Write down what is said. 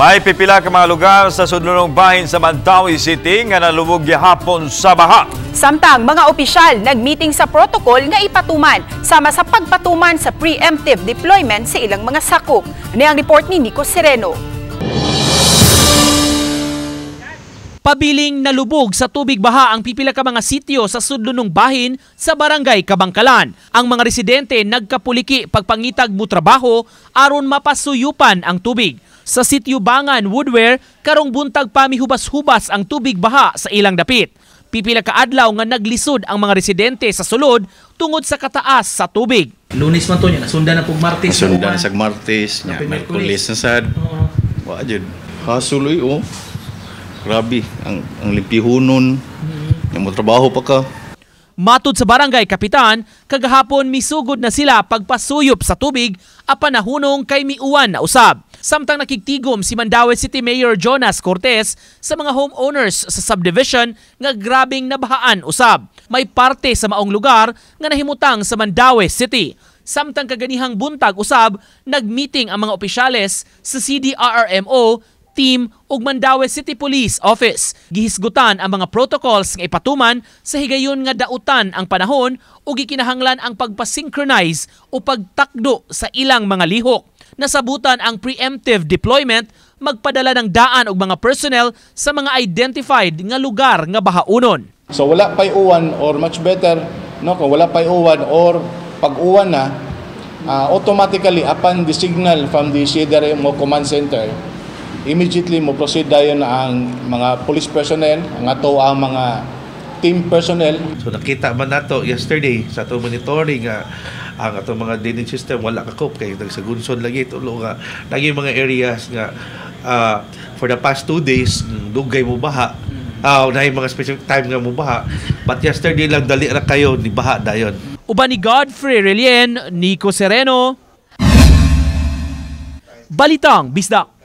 May pipila ka mga lugar sa sudlonong bahin sa Mandaue City nga nalubog gihapon sa baha. Samtang mga opisyal nagmeeting sa protocol nga ipatuman sama sa pagpatuman sa preemptive deployment sa ilang mga sakop. Ani ang report ni Nico Sereno. Pabiling nalubog sa tubig baha ang pipila ka mga sityo sa sudlonong bahin sa Barangay Kabangkalan. Ang mga residente nagkapuliki pagpangitag mo trabaho aron mapasuyupan ang tubig. Sa sityo Bangan Woodware, karong buntag pa mihubas-hubas ang tubig baha sa ilang dapit. Pipila ka adlaw nga naglisod ang mga residente sa sulod tungod sa kataas sa tubig. Lunes man to niya, nasundan na pug Martes. Nasundan sa Martes, nya Miyerkules na sad. Wa jud. Hasuloy oh. Grabe ang limpihunon. Nya mo trabaho pa ka. Matud sa barangay kapitan, kagahapon misugod na sila pagpasuyop sa tubig apan nahunong kay miuwan na usab. Samtang nakigtigom si Mandaue City Mayor Jonas Cortez sa mga homeowners sa subdivision nga grabing nabahaan usab. May parte sa maong lugar nga nahimutang sa Mandaue City. Samtang kaganihang buntag usab, nagmeeting ang mga opisyales sa CDRRMO team ug Mandaue City Police Office. Gihisgutan ang mga protocols nga ipatuman sa higayon nga dautan ang panahon ug gikinahanglan ang pagpa-synchronize o pagtakdo sa ilang mga lihok. Nasabutan ang preemptive deployment, magpadala ng daan og mga personnel sa mga identified nga lugar nga bahaunon. So wala pa'y uwan or much better, no, kung wala pa'y uwan or pag-uwan na, automatically upon the signal from the CDRMO command center, immediately mo proceed dayon ang mga police personnel, ang ato ang mga team personnel. So nakita man nato yesterday sa atong monitoring nga ang atong mga drainage system wala ka cope kay nagsagunson lagi tulo nga lagi mga areas nga for the past 2 days dugay mo baha. Na mga specific time nga mo baha, but yesterday lang dali ra kayo ni baha dayon. Uban ni Godfrey Relien, Nico Sereno, Balitang Bisdak.